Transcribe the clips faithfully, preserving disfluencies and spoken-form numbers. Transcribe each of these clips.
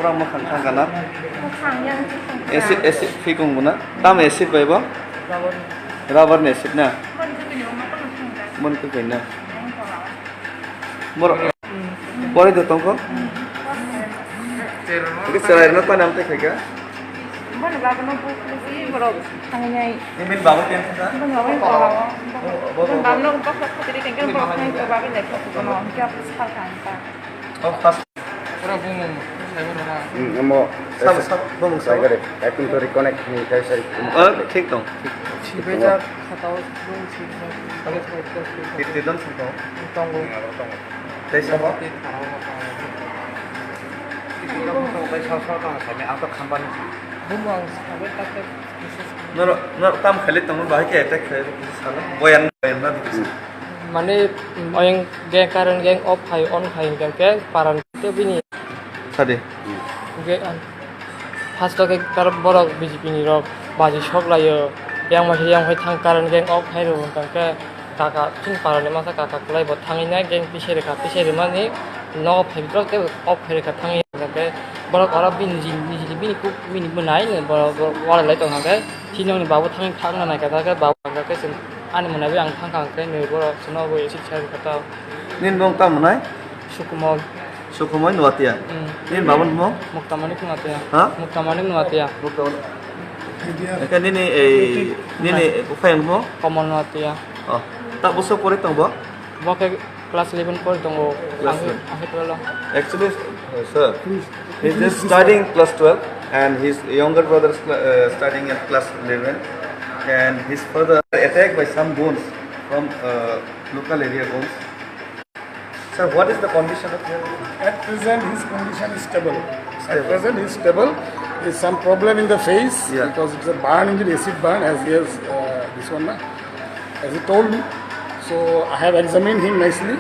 Ang mwkhang thang kana? Mwkhang yang si tong. Acid, acid phikung bo na? Tam acid bai bo? Rubber. Rubber ni acid na? Mon khe kini ma kono thang da. Mon khe kini na? Yang kono. Borok pore do tongkho. Oke, cherai rwna koi nam tei khaika. Bono babono buk buk borok thangnai. Ini min babu tension da? Bono babono kola. Bono babono bok bok khotiri tengke borok thang ko babi lai ko kono. Hingke apa sekal kan ta. Oh, pas. Ora bumung, saya ora. Hmm, amo. Sab, sab, bumung sab. Saya kare. I think to reconnect ni saya sari. Oh, thik tong. Sibejak khatao bumung sibejak. Sibejak. Titi don sing tong. Tongo. Tei sabo? Titi don sing tong, tei sabo, sabo tong, sami ang to khamban. Bumung ang sabai tak tak. Norok, norok tam khailai tongmani bahai khe attack khlai salo. Boyan, boyan na dikhi. Mane, oyang gang, current gang off khai, on khai hingkha khe paran te bini. Sadi. Ge-, an, first o khe tar borok B J P ni rok baji sok laio. Yang mai yang hai thang current gang off khai rw hingkha khe kaka chini parani masa kaka kwlai bo thangwi na gang pise rwkha, pise rwmani nogo phai rok tei off khai rwkha thangwi hingkha khe borok oro bini niji, niji bini kuk bini bwnai borok walai lai tongkha khe. Chini babu thangwi thangna naikha, khe babu hingkha khe chwng ani mwnai bai ang thangkha, hingkhe nini borok chwngno bo acid sai rwkha ta. Nini bumung tamo hwnai? Sukumol. Sukumol Nuatia. Hmm. Nini babuni bumung? Mukta Manik Nuatia. Ha? Mukta Manik Nuatia. Mukta Manik. Hingkhe nini, ei, nini buphayang bumung? Komol Nuatia. Oh. Ta bwswk pori tong bo? Bo khe class eleven pori tongo. Class eleven. Ang khe twelve o. Actually, uh, sir, he's just studying class twelve and his younger brother is cla-, uh, studying at class eleven and his father attacked by some goons from, uh, local area goons. Sir, what is the condition of your... At present, his condition is stable. At present, he is stable. There is some problem in the face. Yeah. Because it's a burn injury, acid burn, as he has, uh, this one, na? As he told me. So I have examined him nicely.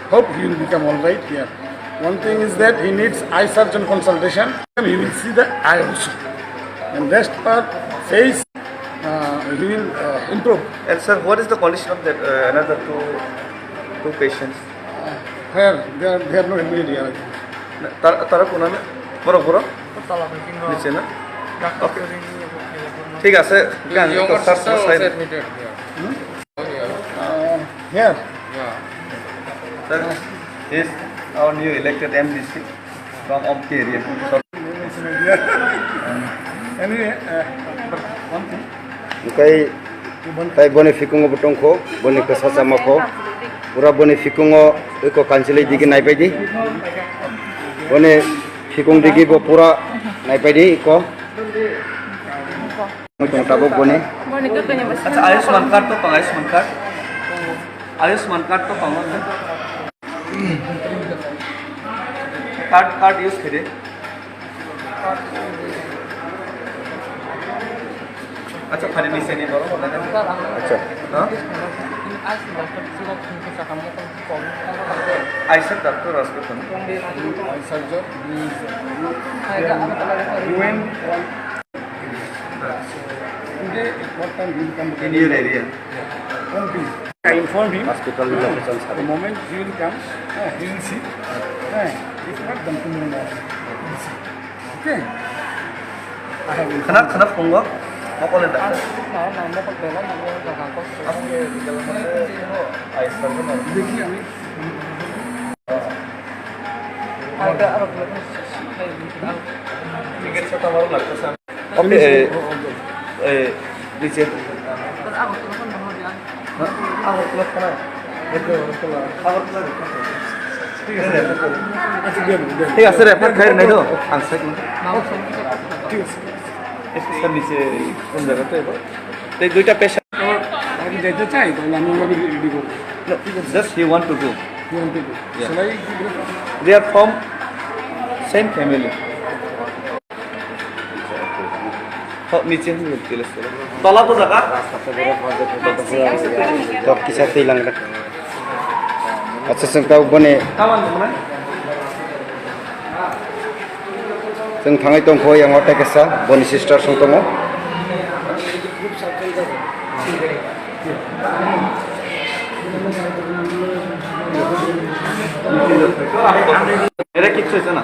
Hope he will become all right here. One thing is that he needs eye surgeon consultation. He will see the eye also. And rest part, face, uh, he will, uh, improve. And sir, what is the condition of that, uh, another two, two patients? Uh, here, they are, they are not admitted here, I think. Tar-, tara kunana? Borok, borok? Tala bisingo. Niche na? Doctor. Okay. Thik ase, ang younger sister also admitted here. Hmm? Uh, here. Yeah. Sir, he is our new elected M D C from Omti area. So, anyway, uh, one thing. Hingkhe tai boni phikungo bo tongkho, boni kwsa chama kho. Pura boni phikungo eko kanchilwi digi naipaidi. Boni phikung digi bo pura naipaidi eko. Tong tabuk boni. Boni khe kanya bwswk. Acha, Ayushman card to pang, Ayushman card. Ayushman card to pang, na? Card, card use khe de. Acha, phari ni seni boro. Acha. Ha? Eye surgeon, doctor hospital. Eye surgeon, he is, he went one Today, what time he will come? In your area. One thing. I informed him. Hospital location. The moment he will come, uh, he will see. Uh, if not, then tomorrow morning. He will see. Okay? I have informed. Khana, khana phungo. Mokol doctor. Eye surgeon. Dekhi ami. Ticket sa tamaro lagta sa. Okay, eh, eh, niche. Ha? Agartala khana. Agartala. Thik ase, refer khair nai do. Ang sai. Thik ase. Sir, niche kono jaga to ebo? Tei duita patient. Ami jaite chai, to ami ready ko. No, just he want to do. He want to do. Yeah. Shall I give refer? They are from same family. Ho, niche hin tile sir. Tola to jaga? Tok kisa twi lang da. Acha, chwng tabuk boni. Kaman bwnai? Chwng thangwi tongkho yang o tei kisa boni sister song tongo. এটা কিচ্ছু হয়েছে না।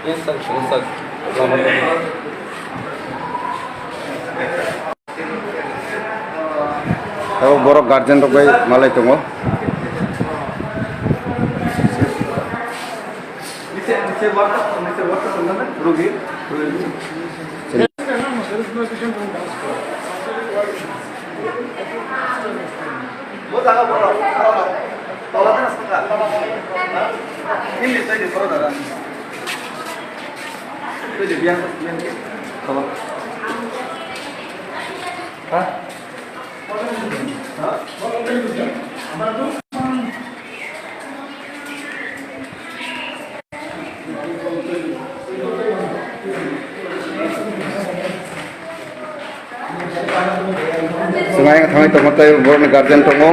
Yes, sir. Yes, sir. Abo borok guardian rok bai malai tongo. Swmai thangwi tongma tei borokni guardian tongo.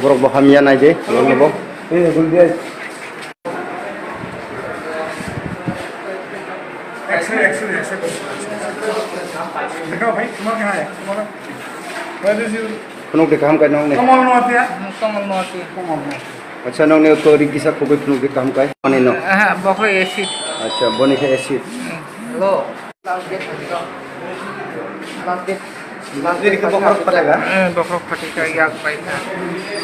Borok bo hamya nai de, borok no bo. X-ray, X-ray, X-ray. Dekho bhai, tumar kahan hai? Tumar, where is your Phunuk de kaham kai nong ne. Kamal Noatia? Kamal Noatia. Kamal Noatia. Acha, nong ne to ri kisa khogwi phunuk de kaham kai. Ani no. Aha, bokho acid. Acha, boni khe acid. Hello. Last date. Last date. Last date ke bokhorok phatai ga? Eh, bokhorok phatai ga, yak bai kha.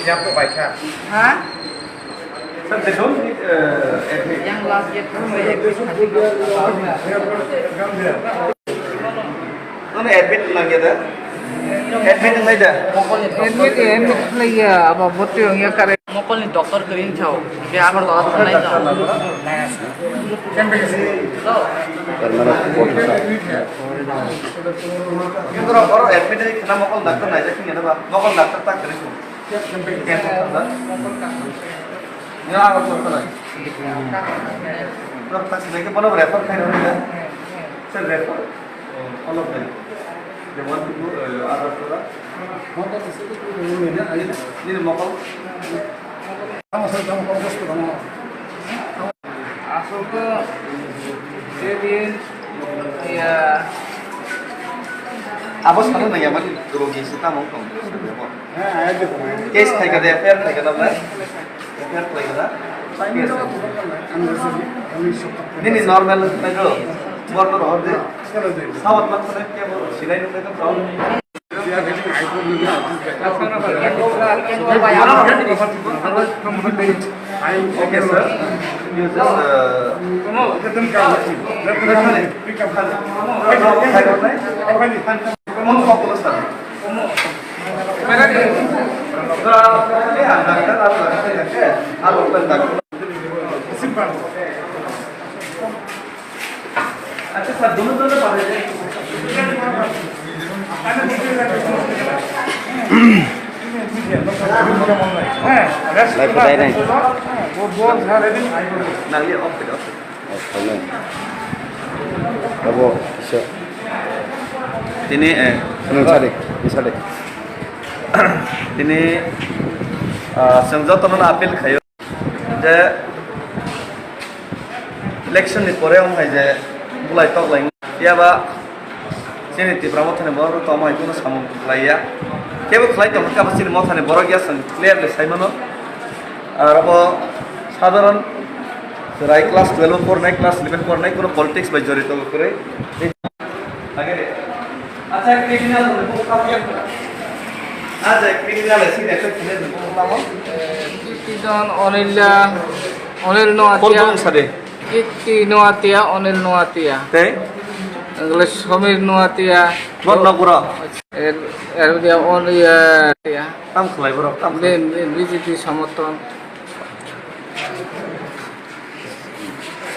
Yak to bai kha. Ha? Sir, they don't need, uh, admit. Yang last date. Nono admit nangya da? Admit nangya da? Admit, admit nangya kare. Mokol ni doctor kwrwi wngkha o. Be abar dora thangnaino. Permanent. Kintu oro admit wngwi khna mokol doctor naijak khna ba? Mokol doctor ta kwrwi kho. Camp o thangna. Ni abar dora thangnaino. Doctor sinai khe bono refer khaina hwnwi da? Sir, refer. All of them. They want to go, uh, Agartala. Nini mokol? Aswk to, je din, ya. Abo sana nang ya, mani rogi se tamo tong. Case khai ka de, F I R khai ka da, bla? F I R khai ka da? Nini normal khai do. Bor no rohor de. Sawat mat khai ke bo silai no khai do. Okay, sir. You just, uh, Lai phatai nai. Nangli off khe, off khe. Off khe nai. Abo kisa. Tini, eh, nung sadi, nung sadi. Tini, ah, chwng jotono appeal khaio. Je election ni pore wng hai je bulai tok lai phiya ba chini Tipra Motha ni borok rok tongma hai kunu samung khlai ya. Kebo khlai tong kha bo chini Motha ni borok ya chwng clearly sai mano. Aro bo sadharon chwrai class twelve o pornai, class eleven pornai, kunu politics bai jorito bo kwrwi. Acha, criminal ni buku kamu yang pernah? Acha, criminal sih, dia tuh criminal ni buku kamu? Kiti John, Onila, Onil Noatia. Kol bang sade. Kiti Noatia, Onil Noatia. Tei? English Somir Noatia. Bon nokura. Er, er dia Onil ya. Tam khlai borok, tam khlai. Ben, ben, B J P somoton.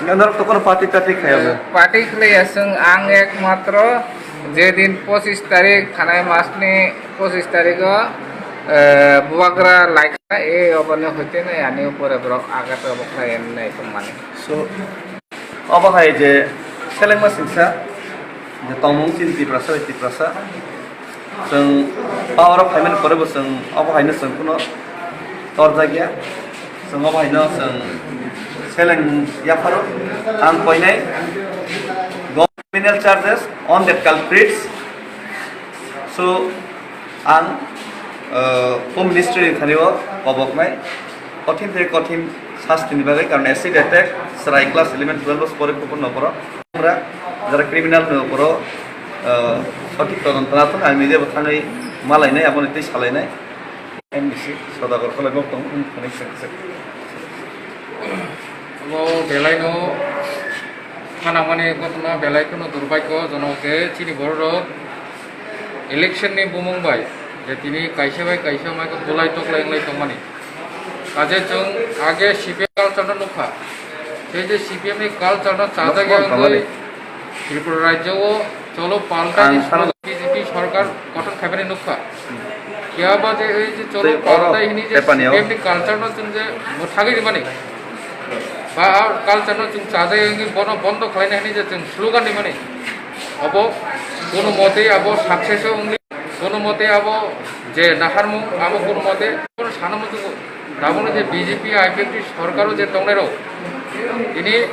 Norok to kono party tarty khaya ba? Party khlaiya chwng, ang ekmatro Jedin pochis tarik, thanai masni pochis tarigo, eh, bubagra laikha, e oboni hoitene ani upore borok agat rok khlai nai tongmani. So, obo hai je selengma singsa, je tongmung chini Tiprasa bai Tiprasa, chwng power o phaimani pore bo chwng obo haino chwng kuno torjakya, chwng obo haino chwng seleng yapharo ang koinai. Criminal charges on the culprits. So, ang, uh, Home Ministry ni thani o koboknai kothin thai kothin sasti ni bagwi, karon acid attack, chwrai class eleven twelve o pore kubun no poro. Jara criminal no poro, uh, sothik todonto na thung, ang nije bo thangwi malainai, aboni tei salainai. M D C Sodagar Kolai bok tong, um, thani sengse. Obo belai no phanangmani ghotona belai kheno durbhagyo jonok je chini bororok election ni bumung bai je tini kaisa bai kaisa mai khe bulai toklai wnglai tongmani. Kaje chwng age C P M culture no nukha, tei je C P M ni culture no chajak wngwi Tripura rajyo o cholo paltai ni slogan B J P sorkar gothon khaimani nukha. Phiya ba je ei je cholo paltai hini je C P M ni culture no chwng je mwthagwi rimani. Ba a culture no chwng chajai wngwi bono bondo khlaina hwnwi je chwng slogan rimani. Obo kono mote abo success o wngwi, kono mote abo je naharmung abo kono mote kono sana muchungo. Tabukno je B J P I P F T sorkaro je tongnairok tini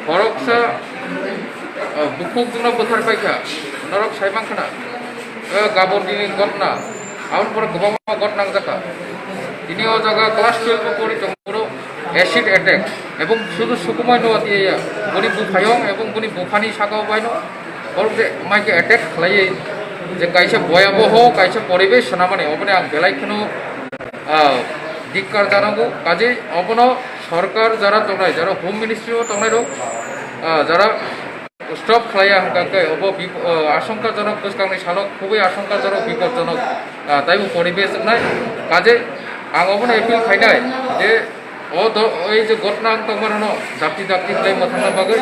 khoroksa, ah, bukhuk jwngno bwthar paikha, norok sai mankha na. Eh, Gabor dini ghotna, aboni pore kwbangma ghotna wngjakha. Tini o jaga class twelve o pori tongphuru acid attack, ebong sudu sukumai no atiya ya, boni buphayong ebong boni buphani saka o baino, borok je mai khe attack khlaiwi, je kaisa boyaboho, kaisa poribesh swnamani, oboni ang belai kheno, ah, dikkar janago. Kaje obono sorkar jara tongnai, jara Home Ministry o tongnai rok, ah, jara stop khlaiya hwnkha khe obo bip-, o, asongkajonok bwskangni salo khubui asongkajonok bipodjonok, ah, taibo poribesh wngnai. Kaje ang obono appeal khainai je o do-, o ei je ghotna wng tongmano no dapti dapti khlai mwthangna bagwi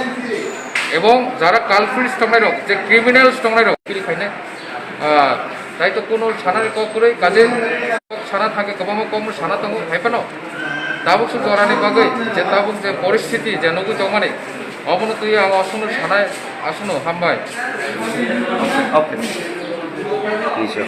ebong jara culprits tongnairok, je criminals tongnairok appeal khainai. Ah, tai to kuno sana kok kwrwi kaje kok sana thangkhe kwbangma kokno sana tongo hai phano. Tabuk se jorani bagwi je tabuk je poristhiti je nugwi tongmani, obono twi ang aswkno sanai, aswkno hambai. Okay. Please, sir.